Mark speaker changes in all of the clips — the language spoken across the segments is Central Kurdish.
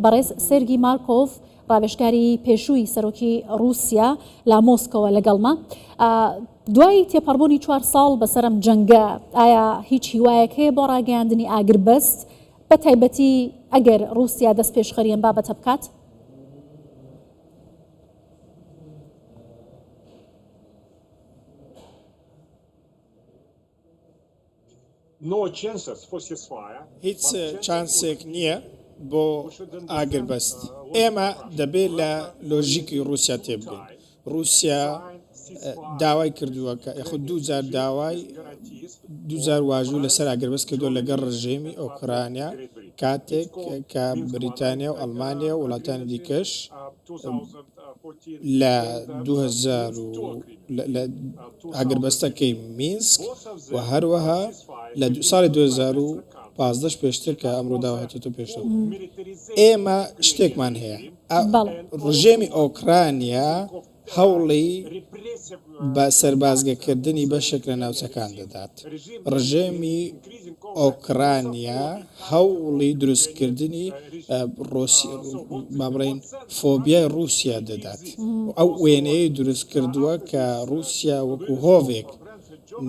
Speaker 1: بەڕێز سێرگی مارکۆڤ ڕاوێژکاری پێشووی سەرۆکی ڕووسیا لە مۆسکۆوە لەگەڵمە. دوای تێپەڕبوونی چوار ساڵ بەسەر ئەم جەنگە، ئایا هیچ هیوایەک هەیە بۆ ڕاگەیاندنی ئاگربەست، بە تایبەتی ئەگەر ڕووسیا دەستپێشخەری ئەم بابەتە بکات؟
Speaker 2: هیچ چانسێک نییە بۆ ئاگربەست. ئێمە دەبێت لە لۆژیکی ڕووسیا تێبگەین. ڕووسیا داوای کردووە کە یاخود دووجار داوای دووجار واژوو لەسەر ئاگربەست کردووە لەگەڵ ڕژێمی ئۆکرانیا کاتێک کە بریتانیا و ئەڵمانیا و وڵاتانی دیکەش لە 2000 لە ئاگربەستەکەی مینسک و هەروەها لە ساڵی 2015 پێشتر کە ئەم ڕووداوە هاتۆتە پێشەوە ئێمە شتێکمان هەیە ڕژێمی ئۆکرانیا هەوڵی بە سەربازگەکردنی بەشێک لە ناوچەکان دەدات. ڕژێمی ئۆکرانیا هەوڵی دروستکردنی با بڵێین فۆبیای ڕووسیا دەدات. ئەو وێنەیەی دروست کردووە کە ڕووسیا وەکو هۆڤێک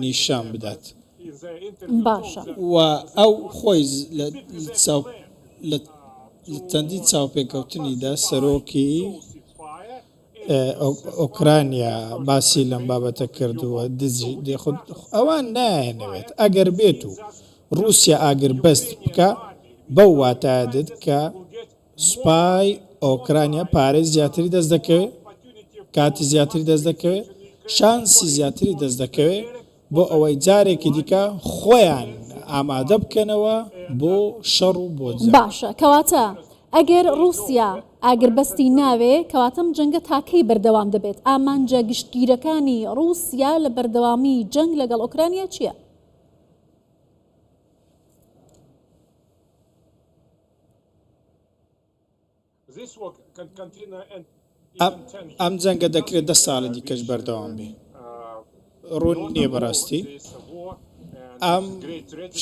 Speaker 2: نیشان بدات.
Speaker 1: باشە.
Speaker 2: و ئەو خۆی لە لە چەندین چاوپێکەوتنیدا سەرۆکی ئۆکرانیا باسی لەم بابەتە کردووە دژی خود ئەوان نایانەوێت ئەگەر بێت و ڕووسیا ئاگربەست بکا بەو واتایە دێت کە سوپای ئۆکرانیا پارەی زیاتری دەست دەکەوێت کاتی زیاتری دەست دەکەوێت شانسی زیاتری دەست دەکەوێت بۆ ئەوەی جارێکی دیکە خۆیان ئامادە بکەنەوە بۆ شەڕ و بۆ جەنگ.
Speaker 1: باشە کەواتە ئەگەر ڕووسیا ئاگربەستی ناوێ کەواتە ئەم جەنگە تا کەی بەردەوام دەبێت؟ ئامانجە گشتگیرەکانی ڕووسیا لە بەردەوامی جەنگ لەگەڵ ئۆکرانیا چییە؟
Speaker 2: ئەم جەنگە دەکرێت دە ساڵی دیکەش بەردەوام بێ. ڕوون نییە بەڕاستی. ئەم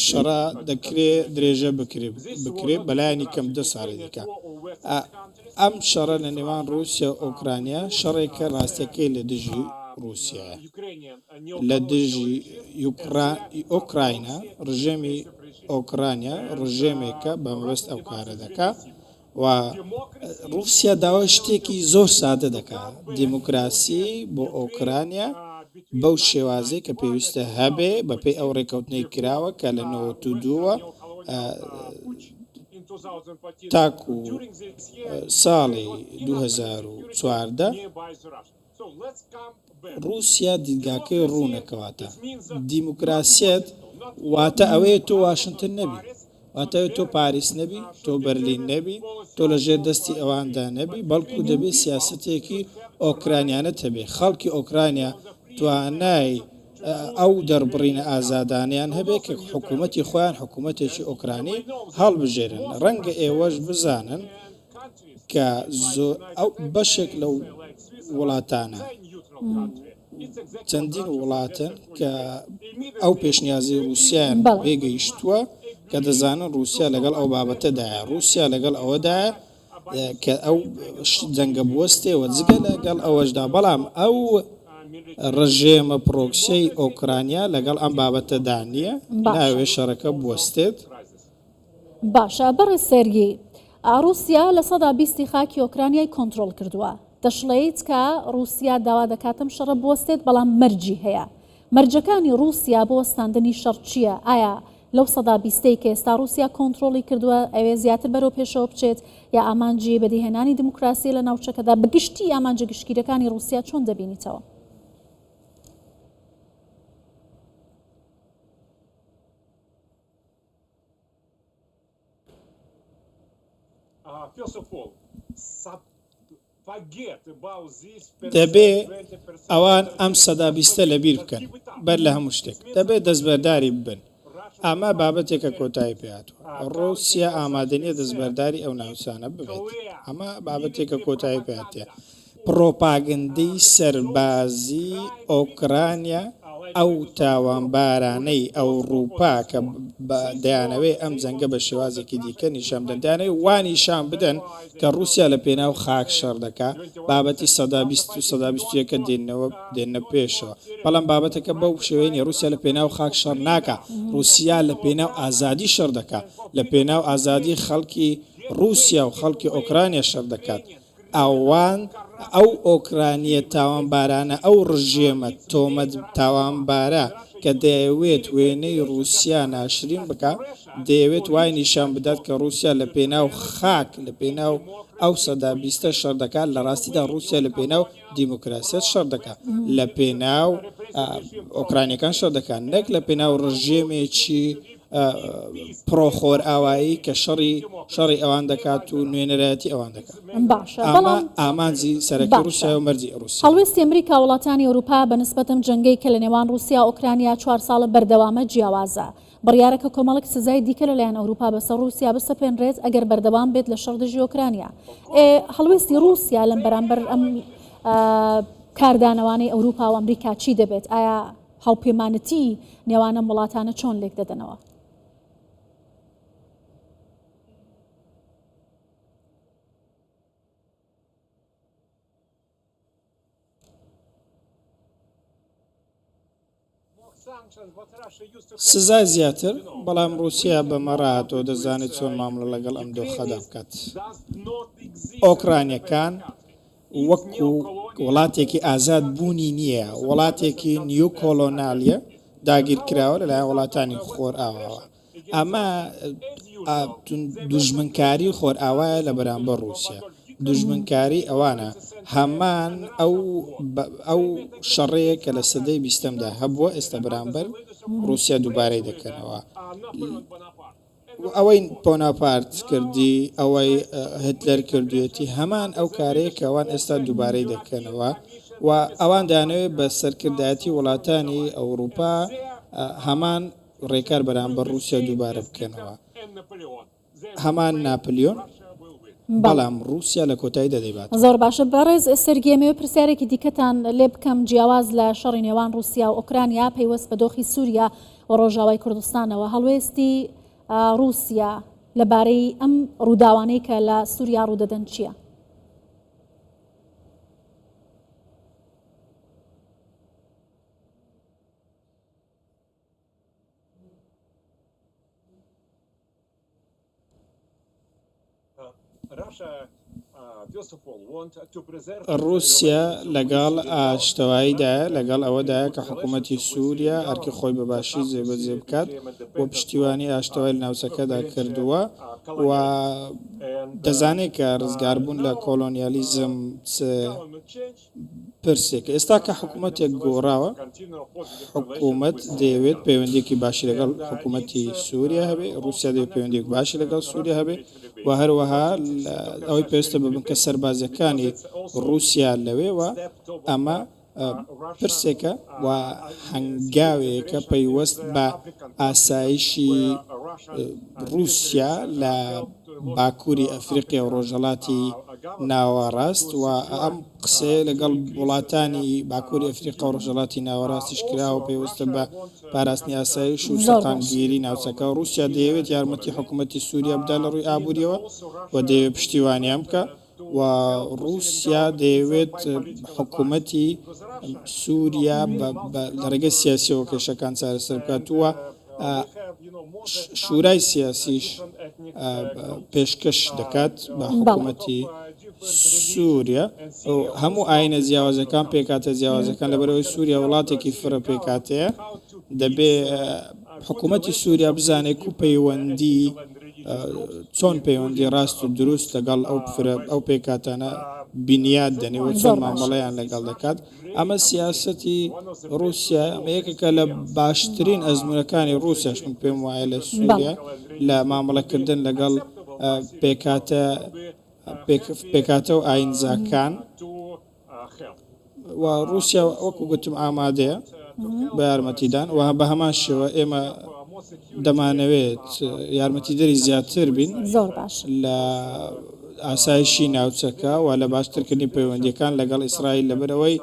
Speaker 2: شەڕە دەکرێ درێژە بکرێ بکرێ بەلایەنی کەم دە ساڵی دیکە. ئەم شەڕە لە نێوان ڕووسیا و ئۆکرانیا شەڕێکە ڕاستیەکەی لە دژی ڕووسیایە. لە دژی ئۆکراینا، ڕژێمی ئۆکرانیا ڕژێمێکە بە مەبەست ئەو کارە دەکا و ڕووسیا داوای شتێکی زۆر سادە دەکا، دیموکراسی بۆ ئۆکرانیا بەو شێوازەی کە پێویستە هەبێ بەپێی ئەو ڕێکەوتنەی کراوە کە لە 92وە تاکو ساڵی 2014 ڕووسیا دیدگاکەی ڕوونە کەواتە دیموکراسیەت واتە ئەوەیە تۆ واشنتن نەبی، واتە ئەوەیە تۆ پاریس نەبی، تۆ بەرلین نەبی، تۆ لە ژێر دەستی ئەواندا نەبی، بەڵکو دەبێ سیاسەتێکی ئۆکرانیانەت هەبێ، خەڵکی ئۆکرانیا توانای ئەو دەربڕینە ئازادانەیان هەبێ کە حکوومەتی خۆیان حکوومەتێکی ئۆکرانی هەڵبژێرن. ڕەنگە ئێوەش بزانن کە زۆر ئەو بەشێک لەو وڵاتانە چەندین وڵاتن کە ئەو پێشنیازی ڕووسیایان پێگەیشتووە کە دەزانن ڕووسیا لەگەڵ ئەو بابەتەدایە ڕووسیا لەگەڵ ئەوەدایە کە ئەو جەنگە بوەستێەوە جگە لەگەڵ ئەوەشدا بەڵام ئەو ڕژێمە پرۆکسیەی ئۆکرانیا لەگەڵ ئەم بابەتەدا نییە ناوێ شەڕەکە بوەستێت.
Speaker 1: باشە بەڕێز سێرگی، ڕووسیا 20% ی خاکی ئۆکرانیای کۆنترۆڵ کردووە. دەشڵێیت کە ڕووسیا داوا دەکات ئەم شەڕە بوەستێت بەڵام مەرجی هەیە. مەرجەکانی ڕووسیا بۆ وەستاندنی شەڕ چییە؟ ئایا لەو سەدا بیستەی کە ئێستا ڕووسیا کۆنترۆڵی کردووە ئەوێ زیاتر بەرەو پێشەوە بچێت یا ئامانجی بەدیهێنانی دیموکراسییە لە ناوچەکەدا؟ بە گشتی ئامانجە گشتگیرەکانی ڕووسیا چۆن دەبینیتەوە؟
Speaker 2: دەبێ ئەوان ئەم سەدا بیستە لەبیر بکەن بەر لە هەموو شتێک دەبێت دەستبەرداری ببن ئەمە بابەتێکە کۆتایی پێهاتووە ڕووسیا ئامادە نییە دەستبەرداری ئەو ناوچانە ببێت ئەمە بابەتێکە کۆتایی پێهاتیە پڕۆپاگندەی سەربازی ئۆکرانیا. ئەو تاوانبارانەی ئەوڕوپا کە دەیانەوێ ئەم جەنگە بە شێوازێکی دیکە نیشان بدەن، دەیانەوێ وا نیشان بدەن کە ڕووسیا لە پێناو خاک شەڕ دەکا، بابەتی 20% و 21% ەکە دێننەوە دێننە پێشەوە. بەڵام بابەتەکە بەو شێوەیە نییە، ڕووسیا لە پێناو خاک شەڕ ناکا، ڕووسیا لە پێناو ئازادی شەڕ دەکا، لە پێناو ئازادی خەڵکی ڕووسیا و خەڵکی ئۆکرانیا شەڕ دەکات. ئەوان ئەو ئۆکرانییە تاوانبارانە، ئەو ڕژێمە تۆمەت تاوانبارە کە دەیەوێت وێنەی ڕووسیا ناشرین بکا، دەیەوێت وای نیشان بدات کە ڕووسیا لە پێناو خاک، لە پێناو ئەو سەدا بیستە شەڕ دەکات، لە ڕاستیدا ڕووسیا لە پێناو دیموکراسیەت شەڕ دەکات، لە پێناو ئۆکرانییەکان شەڕ دەکات، نەک لە پێناو ڕژێمێکی پڕۆ خۆرئاوایی کە شەڕی شەڕی ئەوان دەکات و نوێنەرایەتی ئەوان دەکات.
Speaker 1: باشە
Speaker 2: ئەمە
Speaker 1: بەڵام
Speaker 2: ئامانجی سەرەکی
Speaker 1: باشە
Speaker 2: ڕووسیایە و مەرجی ڕووسیایە.
Speaker 1: هەڵوێستی ئەمریکا و وڵاتانی ئەوروپا بە نسبەت ئەم جەنگەی کە لە نێوان ڕووسیا و ئۆکرانیا چوار ساڵە بەردەوامە جیاوازە. بڕیارە کە کۆمەڵێک سزای دیکە لەلایەن ئەوروپا بەسەر ڕووسیا بسەپێنرێت ئەگەر بەردەوام بێت لە شەڕ دژی ئۆکرانیا. ئێ هەڵوێستی ڕووسیا لەم بەرامبەر ئەم کاردانەوانەی ئەوروپا و ئەمریکا چی دەبێت؟ ئایا هاوپەیمانەتی نێوان ئەم وڵاتانە چۆن لێک دەدەنەوە؟
Speaker 2: سزای زیاتر، بەڵام ڕووسیا بەمە ڕاهاتووە دەزانێت چۆن مامەڵە لەگەڵ ئەم دۆخەدا بکات. ئۆکرانییەکان وەکو وڵاتێکی ئازاد بوونی نییە، وڵاتێکی نیوکۆلۆنالیە داگیرکراوە لەلایەن وڵاتانی خۆرئاواوە. ئەمە دوژمنکاری خۆرئاوایە لە بەرامبەر ڕووسیا، دوژمنکاری ئەوانە هەمان ئەو ئەو شەڕەیە کە لە سەدەی بیستەمدا هەبووە ئێستا بەرامبەر ڕووسیا دووبارەی دەکەنەوە. ئەوەی بۆناپارت کردی، ئەوەی هتلەر کردوێتی هەمان ئەو کارەیە کە ئەوان ئێستا دووبارەی دەکەنەوە و ئەوان دەیانەوێت بە سەرکردایەتی وڵاتانی ئەوروپا هەمان ڕێکار بەرامبەر ڕووسیا دووبارە بکەنەوە. هەمان ناپلیۆن، بەڵام ڕووسیا لە کۆتاییدا دەیباتەوە.
Speaker 1: زۆر باشە بەڕێز سێرگی ئەمەوێ پرسیارێکی دیکەتان لێ بکەم جیاواز لە شەڕی نێوان ڕووسیا و ئۆکرانیا پەیوەست بە دۆخی سووریا و ڕۆژاوای کوردستانەوە هەڵوێستی ڕووسیا لەبارەی ئەم ڕووداوانەی کە لە سووریا ڕوودەدەن چییە؟
Speaker 2: ڕووسیا لەگەڵ ئاشتەواییدایە، لەگەڵ ئەوەدایە کە حکوومەتی سووریا ئەرکی خۆی بە باشی جێبەجێ بکات و پشتیوانی ئاشتەوای لە ناوچەکەدا کردووە و دەزانێت کە ڕزگاربوون لە کۆلۆنیالیزم چ پرسێکە. ئێستا کە حکوومەتێک گۆڕاوە، حکوومەت دەیەوێت پەیوەندییەکی باشی لەگەڵ حکوومەتی سووریا هەبێ، ڕووسیا دەیەوێت پەیوەندییەکی باشی لەگەڵ سووریا هەبێ و هەروەها ئەوەی پێویستە بە بنکە سەربازییەکانی ڕووسیا لەوێوە، ئەمە پرسێکە و هەنگاوێکە پەیوەست بە ئاسایشی ڕووسیا لە باکووری ئەفریقیا و ڕۆژهەڵاتی ناوەڕاست و ئەم قسەیە لەگەڵ وڵاتانی باکووری ئەفریقا و ڕۆژهەڵاتی ناوەڕاستیش کراوە پەیوەستە بە پاراستنی ئاسایش و سەقامگیری ناوچەکە. ڕووسیا دەیەوێت یارمەتی حکوومەتی سووریا بدات لە ڕووی ئابوورییەوە و دەیەوێت پشتیوانیان بکات و ڕووسیا دەیەوێت حکوومەتی سووریا لە ڕێگەی سیاسییەوە کێشەکان چارەسەر بکات و شورای سیاسیش پێشکەش دەکات بە حکوومەتی سووریا هەموو ئاینە جیاوازەکان پێکاتە جیاوازەکان لەبەرەوەی سووریا وڵاتێکی فرە پێکاتەیە دەبێ حکوومەتی سووریا بزانێت کو پەیوەندی چۆن پەیوەندی ڕاست و دروست لەگەڵ ئەو فرە ئەو پێکاتانە بینیات دەنێ و چۆن مامەڵەیان لەگەڵ دەکات ئەمە سیاسەتی ڕووسیایە، ئەمە یەکێکە لە باشترین ئەزموونەکانی ڕووسیاش من پێم وایە لە سووریا لە مامەڵەکردن لەگەڵ پێکهاتە پێکهاتە و ئایینزاکان و ڕووسیا وەکو گوتم ئامادەیە بە یارمەتیدان و بە هەمان شێوە ئێمە دەمانەوێت یارمەتیدەری زیاتر بین
Speaker 1: زۆر باش.
Speaker 2: لە ئاسایشی ناوچەکە و لە باشترکردنی پەیوەندییەکان لەگەڵ ئیسرائیل لەبەرئەوەی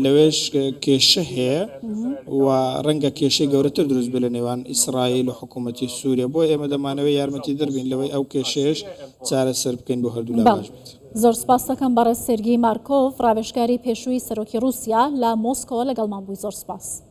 Speaker 2: لەوێش کێشە هەیە. و ڕەنگە کێشەی گەورەتر دروست بێت لە نێوان ئیسرائیل و حکوومەتی سووریا، بۆیە ئێمە دەمانەوێت یارمەتیدەر بین لەوەی ئەو کێشەیەش چارەسەر بکەین بۆ هەردوولا
Speaker 1: بەڵێ
Speaker 2: باش بێت.
Speaker 1: زۆر سپاست دەکەم بەڕێز سێرگی مارکۆڤ، ڕاوێژکاری پێشووی سەرۆکی ڕووسیا لە مۆسکۆوە لەگەڵمان بووی زۆر سپاس.